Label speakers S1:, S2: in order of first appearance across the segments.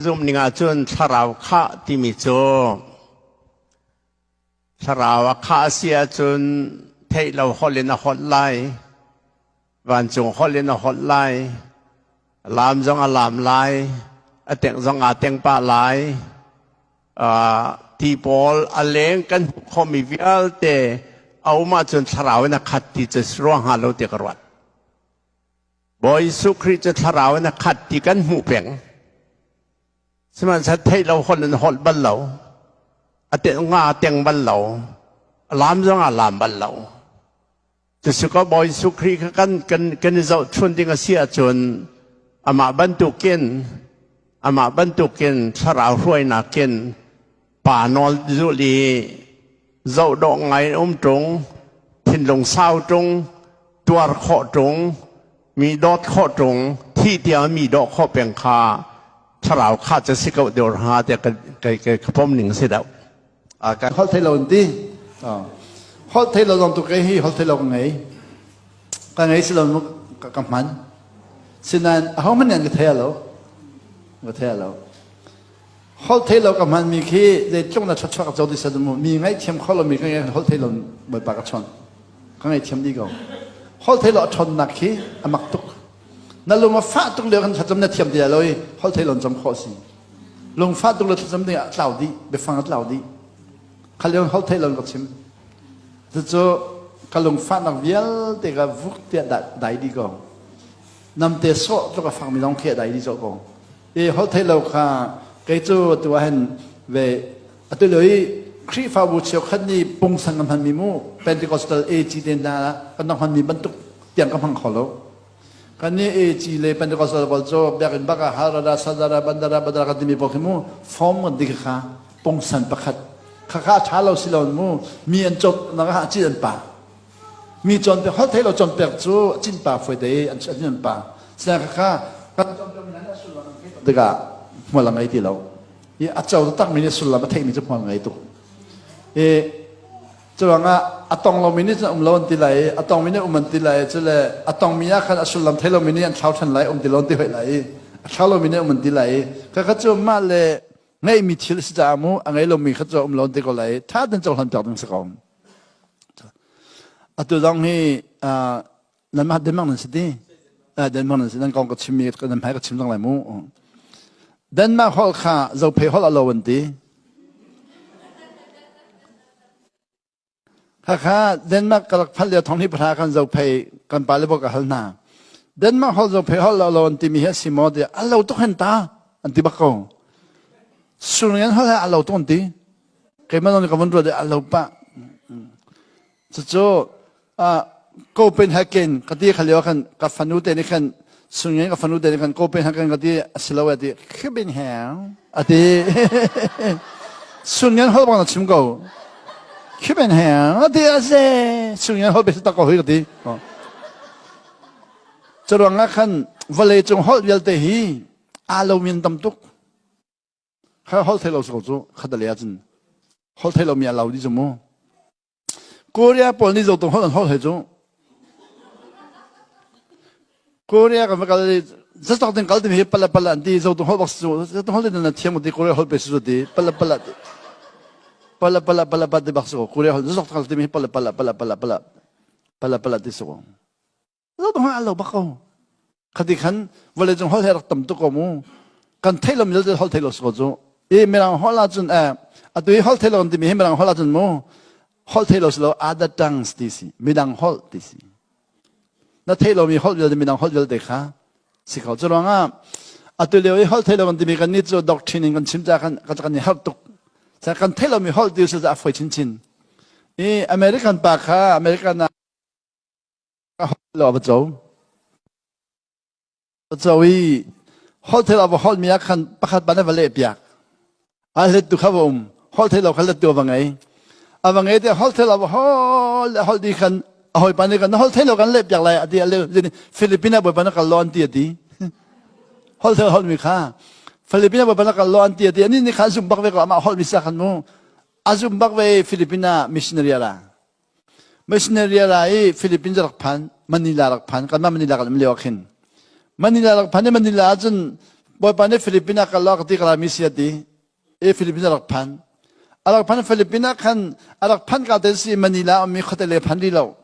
S1: Zumhning ahcun thlarau khah timi cu thlarau a khah a si ahcun theih lo holh in a holh lai, vancung holh in a holh lai, laam zong a laam lai, a tengh zong aa teng pah lai. Ti pawl a leng kan hmuh khawhmi vialte a um ahcun thlarau in a khat ti cu ruang hnga lo ti ka ruat. Bawi Jesuh Khrih cu thlarau in a khat ti kan hmuh peng. Sihmanhsehlaw theih lo holh in holh bal lo. A te nga teng bal lo. A lam zong a lam bal lo. Cucu Bawi Jesuh Khrih kha kan kan kan i zohchun ding a si ahcun amah bantukin amah bantukin thlarau hruainak in pa nawl zulh i zoh dawh ngai in um ṭung, thinlung sau ṭung, tuar khawh ṭung, mi dawt khawh ṭung, thih tiang mi dawh khawh peng kha thlarau kha cu si ko deuh hnga tiah ka pom ning si deuh.
S2: Holh thei lo in ti. Holh thei lo zong tu kei hi holh thei lo ka ngei. Ka ngei si lo ka hman. Sinain ahohmanh nih an ka thei lo. Ka thei lo. Holh thei lo ka hmanmi khi zeitluk na thluachuah ka co ti sat mu mi ngaihthiam kho lomi ka ngei holh thei lo Bawipa ka chawnh ka ngaihthiam dih ko holh thei lo a ṭhawnnak khi a mak tuk na lung a fah tuk lio kan thlacam na thiam ti lo i holh thei lo cam khawh si lung fah tuk le thlacam ding ah tlau dih biafang a tlau dih khal lio holh thei lo ka chim cucu ka lung fahnak vialte ka vuk tiah dai dih ko namte sawh tluk a fakmi zong khi a dai dih cawh ko I holh theih lo kha kei cu tu ah hin ve atu lio i Khrihfabu cheukhat nih pungsan kan hmanmi mu Pentecostal AG te hna kan rak hmanmi bantuk tiang ka hmang kho lo. Kan nih AG le Pentecostal pawl cu biakinn bak ah harada sadara bandara badara kan timi pawl khi mu form kan ti kha pungsan pakhat kha kha a ṭha lo si lo mu mi an cawt nak ah cin an pa mi cawnpiak holh thei lo cawnpiak cu cinpa foi te an an pa sina kha kan cawnpiak mi hna sullam an theih tikah hmual a ngei ti lo i a co tak mi nih sullam a theih mi cu hmual ngei tuk i curuangah a tong lo mi nih cun um lo an ti lai i a tong mi nih um an ti lai i cule a tong mi ah khan a sullam thei lo mi nih an thlau ṭhan lai um ti lo an ti hoi lai i a thlau lo mi nih um an ti lai i kha kha cu mah le ngeihmi thil si caah mu a ngei lomi kha cu um lo ti ko lai tha ten cohlan piak ding si ko atu zong hi nan mah Denmark nan si ti Denmark nan si nan kong ka chim mi nan hmai ka chim zong lai mu Denmark holh kha zophei holh a lo an ti Khakha Denmark ka rak phal lio thong hi pahra kan zophei kan pa le bok a hal hna. Denmark holh zophei holh lo lo an timi hi a si maw tiah a lo tuk hen ta an ti bak ko. Surngen holh he a lo tuk an ti. Keimah zong nih ka vun ruat i a lo pah. Cucu Copenhagen ka ti kha lio khan ka fanu te nih khan surngen ka fanu te nih khan Copenhagen ka ti a si lo a ti. Copenhagen a ti surngen holh bang na chim ko khiben he a ti a se surngen holh be tak ko hoi ka ti curuang ah khan vawlei cung holh vialte hi aa lo min tam tuk kha holh thei lo so cu khatale ah cun holh thei lo mi a lo di cu mu Korea pawl nih zotung holh an holh he cu Korea kan va kal i zatok ding kal timi hi pala pala an ti zotung holh bak su zotung holh na thiam ti Korea holh pe su ti pala pala ti pala pala pala pala ti bak su Korea holh zatok kal timi hi pala pala pala pala pala pala pala ti su zotung holh lo bak ko khati khan vawlei cung holh he rak tam tuk ko mu kan theih lo mi holh theih lo su ko cu i mirang holh ahcun eh atu i holh theih lo timi hi mirang holh ahcun mu holh theih lo si lo other tongues ti si midang holh ti si na theih lomi holh vialte midang holh vialte kha si kho cu ruangah atu lio i holh theih lo kan timi kan nih cu doctrine in kan chim ca kan kan i harh tuk kan theih lomi holh ti su a foi chinchin i American pa kha American lo va co co i holh thei lo va holh mi ah khan pakhat ban va leh piak a let tu kha va um holh thei lo kha let tu va ngei a va ngei te holh thei lo va hol holh di khan a hoi pa nih kan holh thei lo kan leh piak lai ati a le Philippines ah bawipa na kal lo an ti ati holh thei holh mi kha Philippines ah bawipa na kal lo an ti ati ani ni kha zum bak ve ko ama holh mi sa khan mu a zum bak ve Philippines ah missionary la Missionary ra i Philippines rak phan, Manila rak phan, kanmah Manila kan um lio ah khin. Manila rak phan i Manila ahcun Bawipa nih Philippines ah kal law ka ti ka Laimi si a ti. E Philippines a rak phan. A rak phan Philippines ah khan a rak phan ka te si Manila ummi khuate le phan rih lo.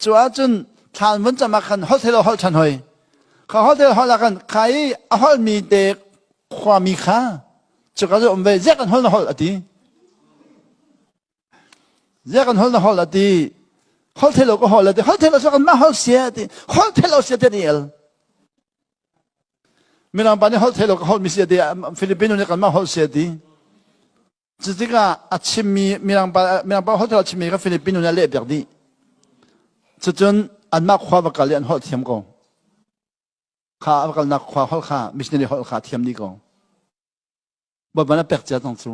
S2: Cu ahcun thlan vun cam ah khan holh thei lo holh ṭhan hoi. Kha holh thei lo holh ah khan kha i a holhmi te khuami kha cuka cu um ve ziak kan holh na holh a ti. Ziah kan holh na holh a ti. Holh thei lo ka holh a ti. Holh thei lo kan mah holh sia a ti. Holh thei lo sia ti an i el. Mirang pa nih holh thei lo ka holh mi sia ti. Filipino nih kan mah holh sia ti. Cutikah a chimmi mirang pa mirang pa holh thei lo chimmi kha Filipino nih a leh piak dih. Cucun anmah khua va kal i an holh thiam ko. Kha a va kalnak khua holh kha missionary holh kha thiam dih ko. Bawipa na pek cia cang cu.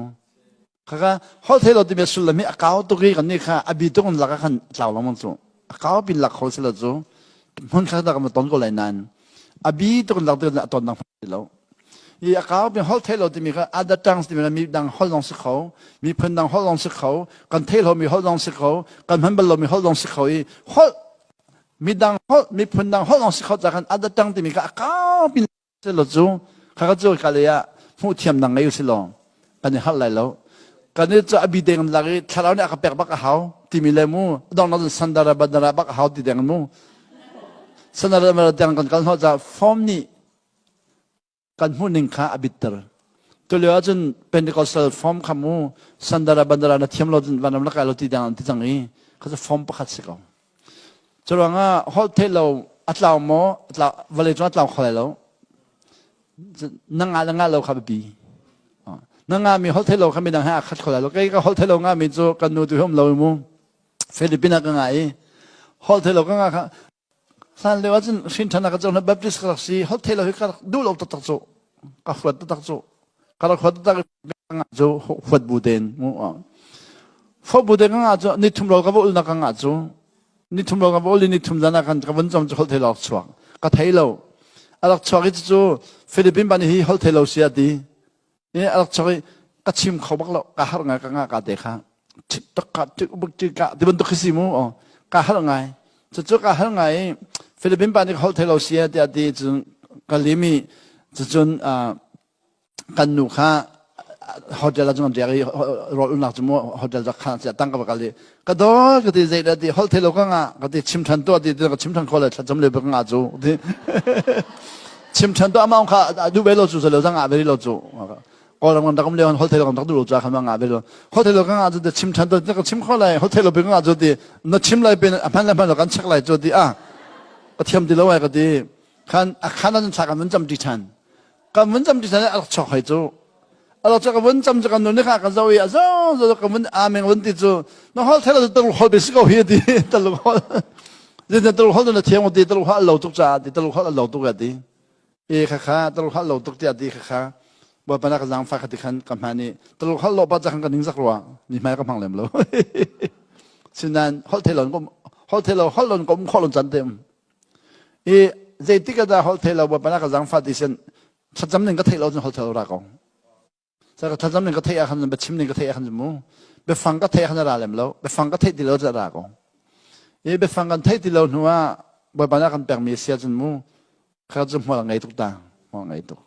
S2: Khaka holh thei lo timi sullam hi a kau tuk i kan nih kha a bi tuk in lak ah khan tlau lengmang cu. A kau pin lak kho si lo cu. Hmun khat dah kan ton ko lai nain a bi tuk in lak tik a ton dang ti lo. I a kau pin holh thei lo timi kha other tongues timi mi dang holh zong si kho, miphun dang holh zong si kho, kan theih lomi holh zong si kho, kan hman bal lomi holh zong si kho i holh midang holh miphun dang holh zong si kho ca khan other tongue timi kha a kau pin Silo cu khaka cu ka lei ah hmuh thiam nang ngei usih law kan i harh lai lo. Kan i cu a bi deng lak i thlarau nih a ka pek bak a hau timi le mu dong nak sandara bandara bak a hau ti deng mu. Sandara bandara tiang kan kal hnawh ca form nih kan hmuh ning kha a bitter. Tulio ahcun Pentecostal form kha mu sandara bandara na thiam lo vanram la kai lo ti dang an ti cang i kha cu form pakhat si ko. Curuangah holh theih lo a tlau maw vawlei cung a tlau kho lai lo. Na ngah le ngah lo kha biapi. Na ngahmi holh theih lo kha midang he aa khat kho lai lo. Kei ka holh theih lo ngahmi cu kan nu tu hi um lo mu. Philippines ah ka ngah i holh theih lo ka ngah kha hlan lio ahcun hrin ṭhan ah ka cang Baptist ka rak si holh theih lo hi ka rak duh lo taktak cu ka huat taktak cu ka rak huat taktak cu huat bu tein mu Fo bu te ka ngah cu ni thum lo ka va ulnak ka ngah cu ni thum lo ka va ul i ni thum zan ah khan ka vun cam cu holh thei lo chuak ka thei lo a rak chuak i cu Philippine ban hi holh thei lo si a ti i a rak chuak i ka chim kho bak lo ka har ngai ka ngah ka te kha tik ka tik buk tik ka ti bantuk khi si mu ka har ngai cucu ka har ngai i Philippine pa nih holh thei lo si a ti a ti cun ka limi cucun kan nu kha hotel ah cun kan riak i rawl ulnak cu mu hotel rak khan sia tang ka va kal i ka dawt ka ti zei dah ti holh thei lo ka ngah ka ti chim than tuah ti ka chim than kho le thlacam le ka ngah cu ti chim than tuah amah kha duh ve lo cu lo zang ngah ve lo cu kawlram kan rak um lio holh thei lo kan rak duh lo ca khan ma ngah ve lo holh thei lo ka ngah cu ti chim than tuah ka chim kho lai holh thei lo pe ka ngah cu ti na chim lai pe a hman le hman lo kan check lai cu ti a ka thiam ti lo ai ka ti khan a khan an thla kan vun cam ti than kan vun cam ti than a rak chok hoi cu a rak chok vun cam cu kan nu nih kha kan zo i a zo zo kan vun amen vun ti cu na hol thela tul hol be si ko hi ti tul hol zin tul hol na thiam ti tul hol lo tuk cha ti tul hol lo tuk ti e kha kha tul hol lo tuk ti ti kha kha bawipa na ka zaangfah kha ti khan ka hman i tul hol lo pa cha khan ka ning zak rua mi hmai ka hmang lem lo sinan hol thelo hol thelo hol lon kom khol lon chan te I zeitik ah dah holh thei lo Bawipa na ka zaangfah ti sin thlacam ning ka theih lo cun holh thei lo ra ko. Sa ka thlacam ning ka theih ah khan biachim ning ka theih ah khan mu biafang ka theih ah khan ra lem lo biafang ka theih ti lo cu ra ko. I biafang kan theih ti lo hnu ah Bawipa na kan pekmi sia cun mu kha cu hmual ngei tuk ta hmual ngei tuk.